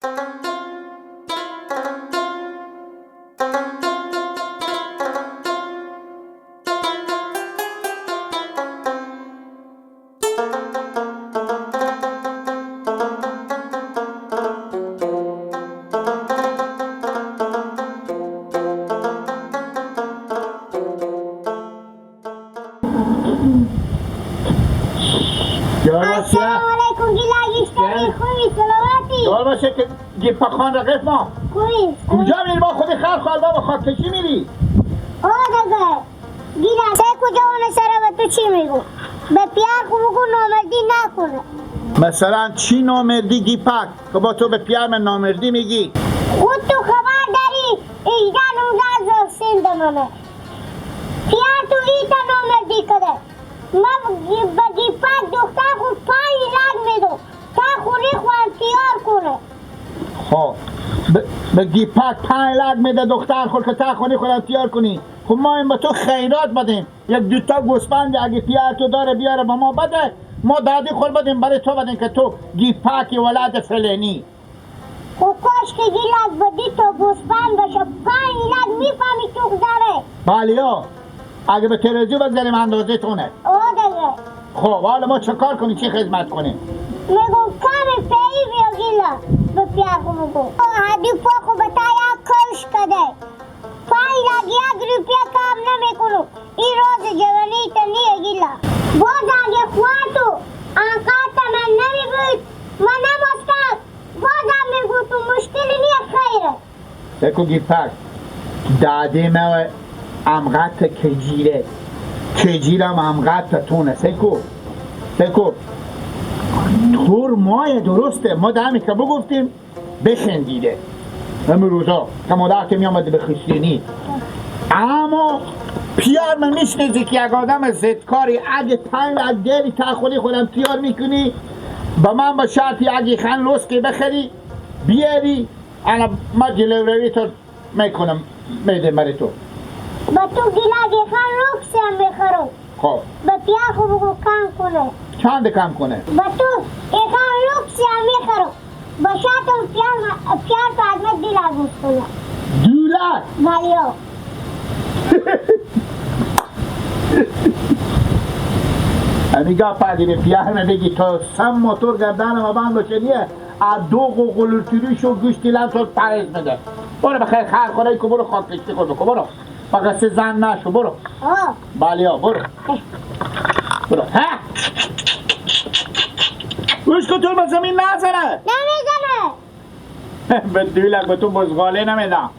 السلام علیکم گیلاگیشتری خوبی سلامتی؟ یار باشه که گیپا خان رقیف ما خوبی؟ کجا میری؟ با خودی خر خال بابا خاک کشی میری؟ آه دیگه گیلا سه کجا اون سره به تو چی میگو؟ به پیار خو بگو نامردی نکنه. مثلا چی نامردی گیپک که با تو به پیار من نامردی میگی؟ خود تو خبر داری 18 19 سند منه پیار تو ایتا نامردی کرده. من به گیپک دختر خود 5 لک میدم تا خونه خود تیار کنه. خب به گیپک 5 لک میده دختر خود که تا خونه خود تیار کنی. خب ما این به تو خیرات بدیم، یک دوتا گوسفند اگه پیار تو داره بیاره به ما بده، ما دادی خود بدیم برای تو بدیم که تو گیپک ولد فلانی. خب کاش که گیلک بدی تو گوسفند باشه 5 لک میفهمی تو داره. بله ها اگه به تلویزیون بگذاریم اندازه تونه. آه دیگه. خب حالا ما چه کار کنیم، چه خدمت کنیم؟ میگم کمی پی بیا گیلا به پیار خو بگو هدی پا خو به تا یک کش کده 5 لک 1 روپیه کم نمیکنم. این روز جوانی تا نیه گیلا. باز اگه خواه تو انقدر من نمیگوید من نماستم بازم میگو تو مشکلی نیه خیره. بگو گیپک داده ما امقدر کجیره کجیرم امقدر تونه. سکو سکو تور مایه درسته ما دهمی که بگفتیم بخندیده همین روزا که ما که می آمده به خشتینی، اما پیار من میشنزی که یک آدم زدکاری اگه 5 لک دری تا خودی خودم تیار میکنی با من با شرطی اگه خن لسکی بخری بیاری انا ما جلوروی تو میکنم میده برای تو. با تو گیلاگی خان لوکس هم بخرم. خب با پیار خو بگو کم کنه. چند کم کنه؟ با تو ایخان لوکس هم میخرم با شرطم پیار تو از من 2 لک کنه. 2 لک؟ بله. امیگا پدی به پیار من بگی تا سم موتور گردن ما بند باشه نیه از دوغ و قلوتریش و گوشتی لم تو پرز میده. برو بخیر خر خورایی که برو خاک کشتی خود بکن برو فقط زن نشو برو. بله ها برو برو. ها گوش کن تو به زمین نزنه. نمیزنه. به 2 لک به تو بزغاله نمیدم.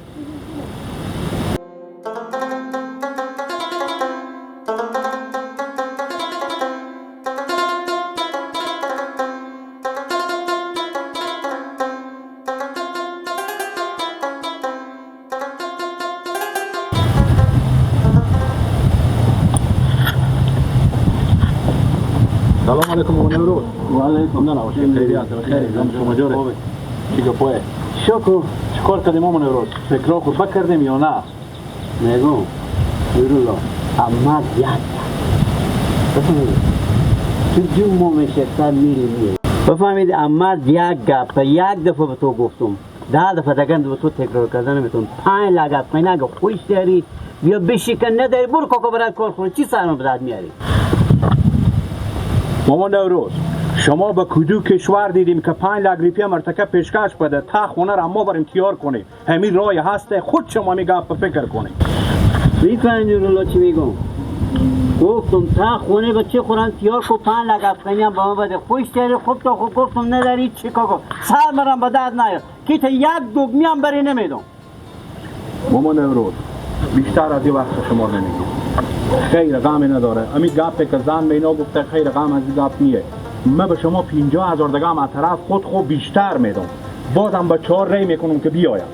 سلام علیکم آقا نوروز. و علیکم. نه نه خیریت خیر شما جوره چی گپه؟ شکر. چیکار کردیم آقا نوروز؟ فکرها خود بکردیم یا نه؟ میگم نورالله اما یاد بفهمید تو دو ماه میشه سر میری میری بفهمید. اما یک گپ یک دفعه به تو گفتم 10 دفعه دیگه به تو تکرار کردن نمیتونم. 5 لک افغانی اگه خوش داری بیا بشکن نداری برو کاکا برات کار خور چی سرم به درد میاری؟ مامان نوروز شما به کدو کشور دیدیم که 5 لک روپیه مرتکب پیشکش بده تا خونه را ما بریم تیار کنیم؟ همین رای هسته خود شما میگه فکر کنیم. میفهمی نورالله چی میگم؟ گفتم تا خونه بچه خورن تیار کو 5 لک افغانی هم به ما بده. خوش داری خوب تا خوب گفتم نداری چی کاکا سر مرم به درد نیار که تا یک دگمی هم بری نمیدم. مامان نوروز بیشتر از این وقت شما نمیگم. خیر غمی نداره. امی گپی که زن به اینا گفته خیر غم از این گپ نیه. من به شما 50,000 دیگه هم از طرف خود خوب بیشتر میدم. بازم به 4 ری میکنم که بیایم.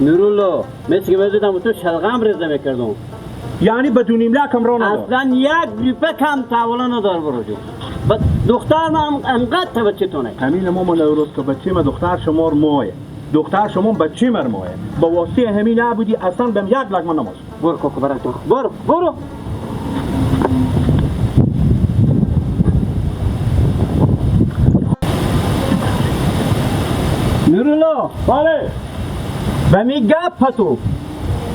نورالله مثل که میدیدم تو شلغم ریزه میکردم. یعنی به 2.5 لک هم را ندار. اصلا 1 روپه کم تاولا ندار برو جو. دختر من انقدر تا بچه تونه. همین ما نوروز که بچه ما دختر شما مایه. دختر شما بچه مر مایه. با واسطه همین نبودی اصلا بهم 1 لک من نماز. برو کوکو برو برو برو. نورالله بله به می گپ تو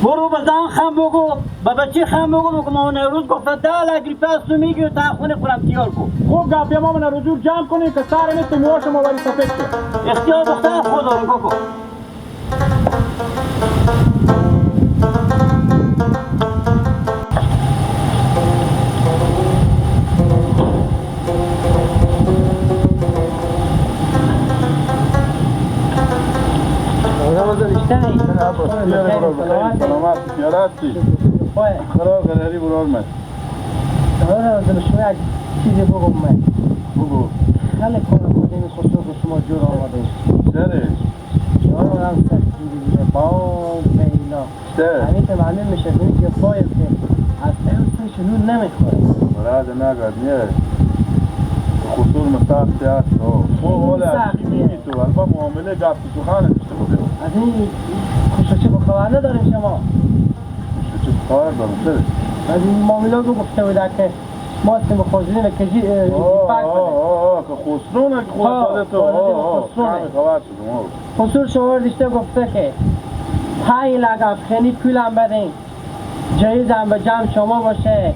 برو به زن خم بگو، به بچه خم بگو که ما نوروز گفته 10 لک روپیه از تو میگیری تا خونه خورم تیار کن. خوب گپ بیا ما نوروز جمع کنیم که سر نیست موهاش ما ولی سفید شه. اختیار دختر خود داریم بگو. سلامت یارتی قرار قراری برار من شما یک چیزی بگم من بگو. خیلی کار خودی خسرو به شما جور آمده چرا؟ جور آدم سختی دیگه باز به اینا همین که معلوم میشه ببین که پای که از پیش نون نمیخوره. براد نگرد نیه خسرو مسافتی هست. خب حالا چی میگی تو؟ البته معامله گفت سخن داشته بوده. از این خسرو چه خبر نداریم شما؟ خسرو چه خبر دارم چرا؟ از این معامله رو گفته بوده که ما سیم خوزینه که جی پاک بده. آه که خسرو نه که خود تو. آه خبر شدم. خسرو شما داشته گفته که 5 لک افغانی پولم بدین، جایزم به جمع شما باشه،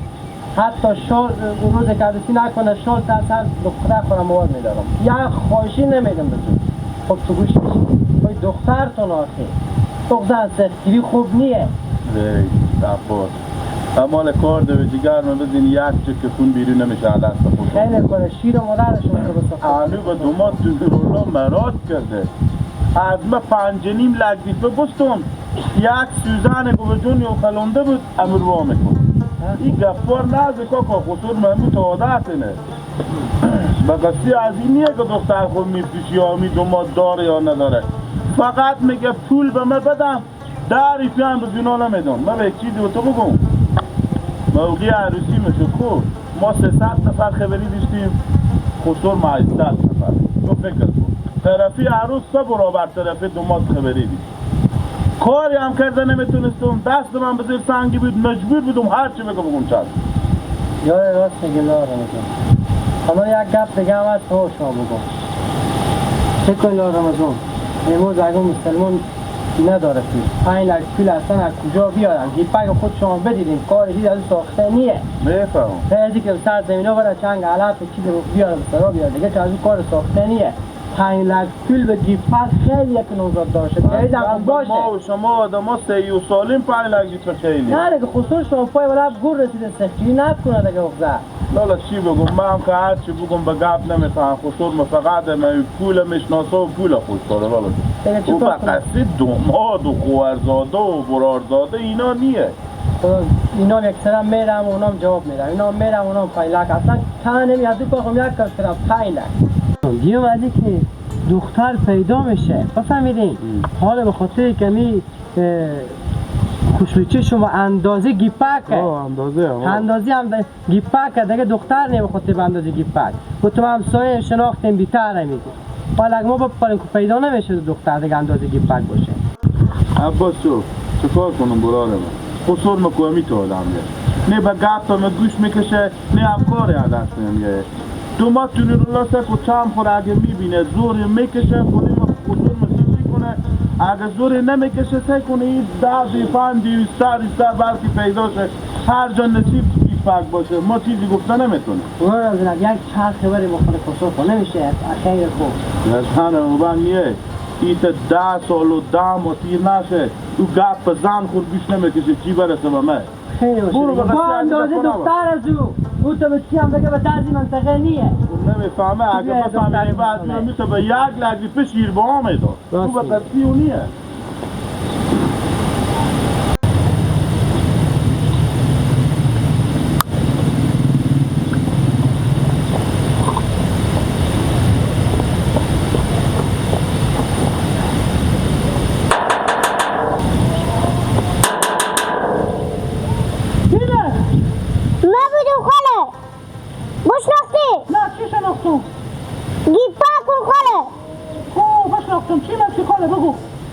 حتی شال روز کردسی نکنه شال تا سر دختر خودم مواد میدارم یا خواهشی نمیدم به تو. خب تو گوش میشی باید دخترتون آخه دختر سختگیری خوب نیه. ای عباس امال کار دو جگر من بزین یک چه که خون بیرون نمیشه دست خود. خیلی کنه شیر مادرشون رو بساخت. علو به دومات تو مراد کرده. از ما 5.5 لک دیپه بستم یک سوزن گوه جونی و خلونده بود امر وا میکن. این گفار نزد کاکا خسرو محمود عادت اینه. بقصی از این نیه که دختر خود میفروشی یا می دومات داره یا نداره. فقط میگه پول به من بدم 10 روپیه هم به جونا نمیدم. من به یک چیزی به تو بگم موقع عروسی میشه خوب ما 300 نفر خبری داشتیم، خسرو ما 800 نفر. تو فکر کن طرفی عروس 3 برابر طرفی دومات خبری داشت. کاری هم کرده نمیتونستم، دست من به زیر سنگی بود، مجبور بودم هر چی بگم بگم چند. یار راست میگه لاره میگم. حالا یک گپ دیگه هم از تو شما بگم. چه کنی لاره رمضان؟ امروز اگه مسلمان نداره پول، 5 لک پول اصلا از کجا بیارم؟ گیپک خود شما بدیدیم کار چیز از ساخته نیه. میفهمم. بعضی که سر زمینا برای چنگ علف چیز بیارم سرا بیار دیگه چه از کار ساخته نیه. 5 لک پول به گیپک خیلی یک نوزاد داشته. جایز هم باشه. ما و شما آدم ها 30 سالیم 5 لک گیپک خیلی. نه دیگه خصوص شما پای ولب گور رسیده سختی نکنه دیگه اخزر. لالا چی بگم من هم که هر چی بگم به گپ نمیفهم. خسرو فقط من پول میشناسه و پول خوش داره لالا. او بقصی دوماد و خوارزاده و برارزاده اینا نیه. اینا یک سرم میرم و اونام جواب میدم. اینا میرم اونام 5 لک اصلا تا نمی از دو کاخم یک کاش کردم 5 لک. دیو بعدی که دختر پیدا میشه بفهمیدین حالا به خاطر که می خوشلوچه شما اندازه گیپکه. اندازه هم گیپکه دیگه دختر نمی خاطر به اندازه گیپک گفتم همسایه شناختیم بیتر میگه حالا اگه ما بپریم که پیدا نمیشه دختر دیگه اندازه گیپک باشه. عباس جو چیکار کنم برادر من؟ خسرو مکومی تو آدم نه به گپ تا گوش میکشه نه افکاری از دست نمیگه. دومات تونی سک و چند خور اگه میبینه زوری میکشه خونه ما خسرو مسیحی کنه، اگه زوری نمیکشه سعی کنه این 10 5 200 بلکه پیدا شه هر جا نصیب بیفرق باشه. ما چیزی گفته نمیتونه. برادر یک چرخ بری بخوره خسرو کنه نمیشه خیر خوب. نه نه نیه ایت 10 سال و 10 ماه تیر نشه او گپ زن خود گوش نمیکشه چی برسه به من. خیلی باشه با اندازه دختر از او او تو به چی هم بگه به درزی منطقه نیه. نمیفهمه اگه بفهمه بعد میشه به 1 لک روپیه شیر با هم میداد. او به قصی او نیه.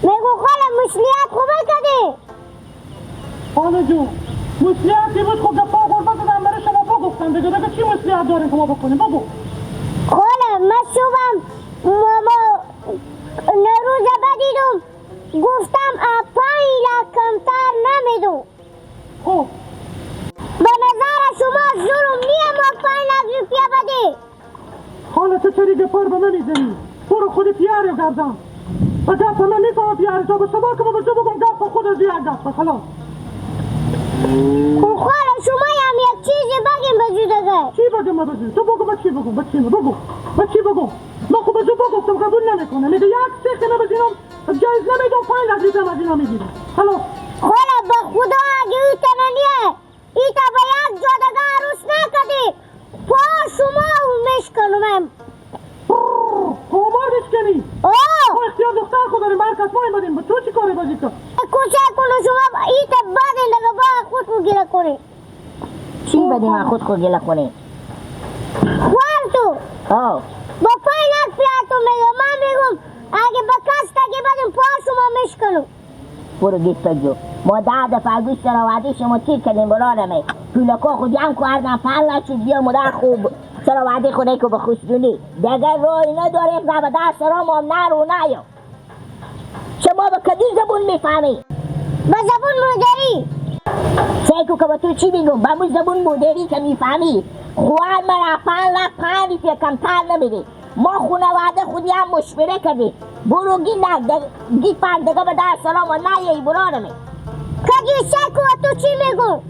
میگو خاله مسلیت خوبه کردی؟ خاله جون مسلیتی بود خب دفاع غربت زدم برای شما بگفتم دیگه چی مسلیت داریم که ما بکنیم بگو. خاله من صبحم ماما نروز با گپ من میفهمم پیار تو به سبا که با تو بگم گپ خود از یک گپ خلاص. خواهر شما هم یک چیزی بگیم به دیگه. چی بگم ما بگم؟ تو بگو من چی بگم؟ بچی بگو من چی بگم؟ ما خب به تو گفتم قبول نمیکنه. میگه یک سیخ من از اینا جایز نمیدم، 5 لک لیتر از اینا میگیرم. خلاص. خواهر به خدا اگه او تنانیه ایتا به یک جا دیگه عروس نکردی پا شما میشکنم. قمار میشکنی؟ آه ما اختیار دختر خود داریم، برکس ما ایمدیم. با تو چی کاری بازی کن؟ کوچه کنو شما ایتا بدین دیگه با خود کو گله کنی. چی بدیم من خود خود گله کنی؟ خوار تو آه با 5 لک پیار تو میگم. من میگم اگه با کس تگه بدیم پا شما میشکنم. برو گیت بگو ما 10 دفعه گوش سراوردی شما تیر کردیم برارمه پولکا خود هم کردم فرق نشد. بیا مدر خوب سراوردی خونه که به خوشدونی دیگه رای نداره و در سرام هم نرو نیا. شما به کدی زبون میفهمی؟ به زبون مادری. سیکو که با تو چی میگم؟ به مو زبون مادری که میفهمی خوار مرا 5 لک 5 روپیه کمتر نمیدی. ما خانواده خودی هم مشوره کردیم. برو گی نه گی پاک دیگه به در سلام نیایی برارمه. کجی سیکو تو چی میگم؟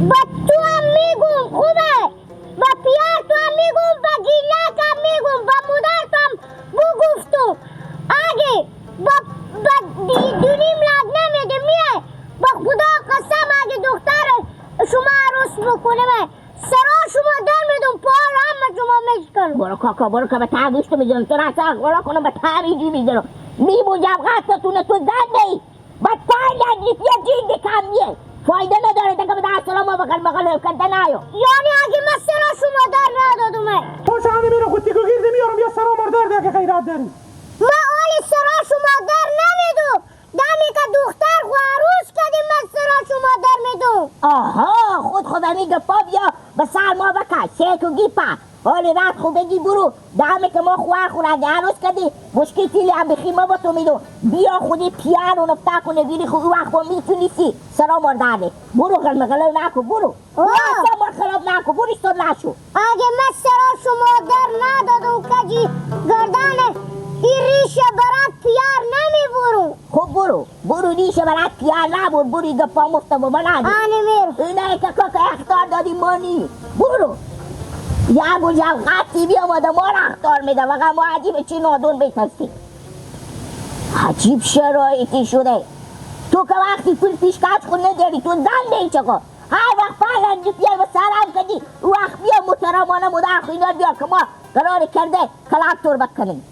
با تو هم میگم خوبه، با پیار تو هم میگم، با گیلک هم میگم، با مادر تو هم بگفتم اگه با 2.5 لک نمیده میای با خدا قسم اگه دختر شما عروس بکنه سرا شما در میدم پا هم شما میشکنم. برو کاکا برو که به ته گوشت میزنم تو را سر برو کنم به ته اینجوری میزنم میبوجم قصدتونه تو زن نی با 5 لک روپیه جیب کم نیه فایده نداره دیگه به در سلام بغل بغل کرده نیو. یعنی اگه من سرا شما در ندادم تو شهانی میرم خود تیکو گیرده میارم یا سرا مردر ده که غیرت داری. ما آلی سرا شما در نمیدم. دمی که دختر خو عروس کردیم من سرا شما در میدم. آها خود خود میگه پا بیا به سر ما بکش سیکو گی پا حالی رد خو بگی برو دمی که ما خوار خور اگه عروس کردی مشکل تیلی هم بخی ما با تو میدم. بیا خودی پیار و نفتا کنه بیری خو او وقت با میتونیسی سرا مردر ده. برو غلمه نکن برو اصلا خراب نکن برو ایستاد نشو. اگه من سرا شما در ندادم کجی گردن این ریشه برات پیار نمیبرم. خب برو برو ریشه برات پیار نبر برو ایگه پا مفته بابا ندی آنی میر اینه که کاکا اختار دادی مانی برو یک و جب قطعی بیا آماده ما را اختار میده وقت ما عجیب چی نادون بیتستی. عجیب شرایطی شده تو که وقتی پول پیشکش خود نداری تو زن نیچه که هر وقت 5 روپیه به سرم کردی وقت بیا محترمانه مدر خو اینا بیا که ما قرار کرده کلاکتور بکنیم.